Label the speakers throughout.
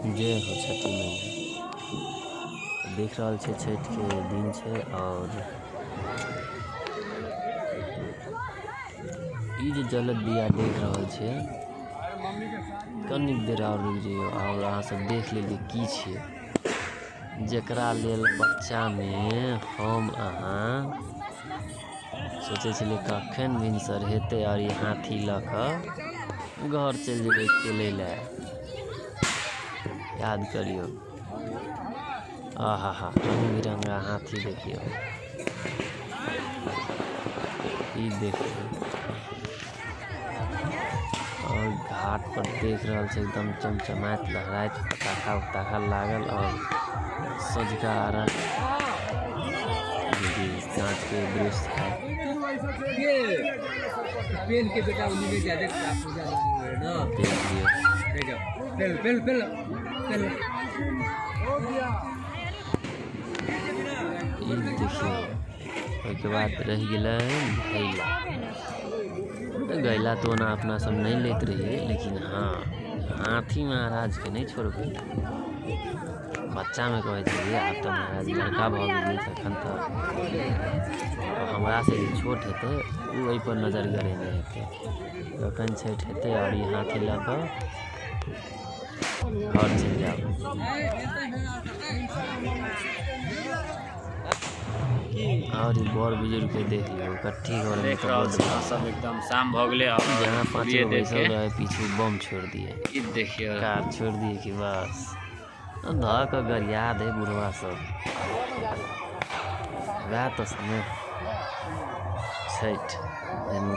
Speaker 1: जय हो छठी मैया। देख रहल छै छठ के दिन छै और ई जे जलत दिया देख रहल छै कनिक देर और रुक जइयो और अहाँ सब देख लेलिए की छै, जेकरा लेल बच्चा में हम अहाँ सोचे छलिए कखन भिनसर हेतै और ई हाथी लऽ कऽ घर चलि जेबै खेलै लए। याद करियो, आहा हा रंग बिरंगा हाथी देखियो, ई देखियो। और घाट पर देख रहल छै एकदम चमचमाइत लहराइत पटाखा उटाखा लागल और सँझुका अर्घ साँझ के दृश्य है।
Speaker 2: पेन के बेटा उन्हीं ज्यादा पूजा ना
Speaker 1: देख लियो।
Speaker 2: पेल पेल पेल पेल
Speaker 1: ई देखियो। ओहिके बाद रहि गेलै घैला। घैला तो ओना अपना सब नहीं लेत रहिए, लेकिन हाँ हाथी महाराज के नहीं छोड़बै। बच्चा में कहै छलियै, आब तऽ महाराज लड़का भऽ गेलियै तखन तऽ हमरा से जे छोट हेतै ओ एहिपर नजर गड़ेने हेतै। कखन छठि हेतै और ई हाथी लऽ कऽ घर चलि जायब। और ई बड़ बुजुर्ग के देख लियौ कट्ठी घर में
Speaker 3: देख रहल छी अहाँ सब एकदम शाम भऽ गेलै और
Speaker 1: जहाँ पाँच
Speaker 3: सूर्य
Speaker 1: गो
Speaker 3: देव
Speaker 1: बैसल
Speaker 3: के
Speaker 1: रहे पीछू बम छोड़ दिए,
Speaker 3: ई देखियौ
Speaker 1: कार छोड़ दिए कि बस धऽ कऽ गरिया दे बुढ़वा सब। वएह तो समय छठि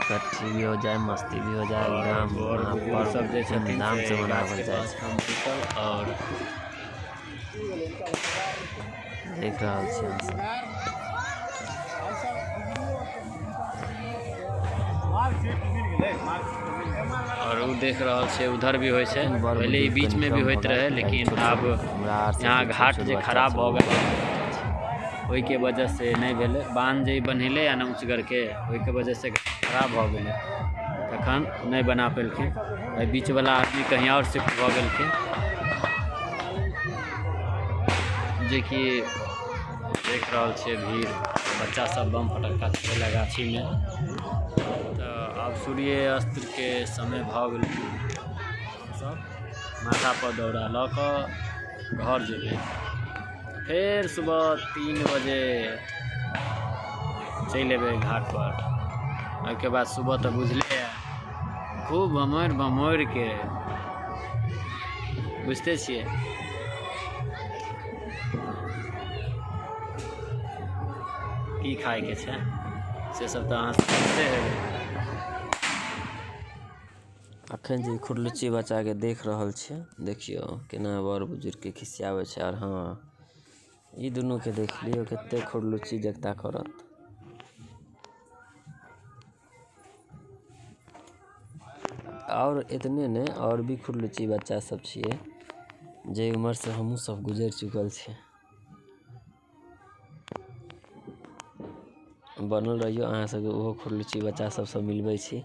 Speaker 1: कट्ठी भी हो जाए, मस्ती भी हो जाए, एकदम
Speaker 3: बड़
Speaker 1: वहाँ
Speaker 3: बुजुर्ग
Speaker 1: पर्व
Speaker 3: सब जे छथिन
Speaker 1: धूमधाम
Speaker 3: से
Speaker 1: से
Speaker 3: गाछ
Speaker 1: मनावल
Speaker 3: के
Speaker 1: जाइ
Speaker 3: पास
Speaker 1: छै।
Speaker 3: हम बैसल और
Speaker 1: देख रहल छी अहाँ सब।
Speaker 3: और उ देख रहल छै उधर भी होइ छै,
Speaker 1: बड़
Speaker 3: पहिले ई
Speaker 1: बुजुर्ग
Speaker 3: बीच
Speaker 1: कनि
Speaker 3: में भी
Speaker 1: कम
Speaker 3: होइत
Speaker 1: भऽ
Speaker 3: रहे,
Speaker 1: गेल,
Speaker 3: लेकिन
Speaker 1: छोट
Speaker 3: आब
Speaker 1: छोट हमरा आर सबके
Speaker 3: यहाँ
Speaker 1: छोट
Speaker 3: घाट
Speaker 1: छोट
Speaker 3: जे
Speaker 1: बच्चा
Speaker 3: खराब
Speaker 1: सब
Speaker 3: भऽ गेलै ओहिके वजह से नहि भेलै। बान्ह जे बन्हेलै या ने ऊँचगर के, ओहिके वजह से खराब भऽ गेलै, तखन नहि बना पेलखिन। एहि बीचवला आदमी कहीं और शिफ्ट भऽ गेलखिन, जेकि देख रहल छियै भीड़, बच्चा सब बम फटक्का छोड़ै गाछीमे। तऽ आब सूर्यास्त के समय भऽ गेलै, सब माथा पर दौड़ा लऽ कऽ घर जेबै। फेर सुबह 3 बजे चलि एबै घाट पर। ओहिके बाद सुबह तऽ बुझले है, खूब भमोरि भमोरि के बुझते छियै। की खायके छै से सब तऽ अहाँ सब बुझते हेबै।
Speaker 1: अखन जे खुरलुच्ची बच्चा के देख रहल छियै, देखियौ केना बड़ बुजुर्ग के खिसियाबै छै। और हाँ ई दुनू के देख लियौ कते खुरलुच्ची जगता करत। और इतने ने और भी खुरलुच्ची बच्चा सब छियै जे उम्र से हमहूँ सब गुजरि चुकल छियै। बनल रहियौ, अहाँ सबके ओहो खुरलुच्ची बच्चा सबसँ मिलबै छी।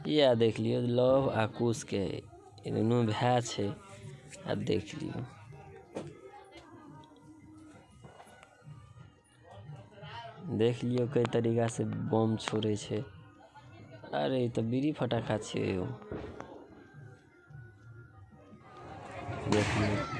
Speaker 1: इएह देख लियौ लव आ कुश के ई दुनू भाय छै। आ देख लियौ देख लियौ कई तरीका से बम छोड़ै छै। अरे ई तऽ बीड़ी फटाखा छियै यौ। देख लियौ।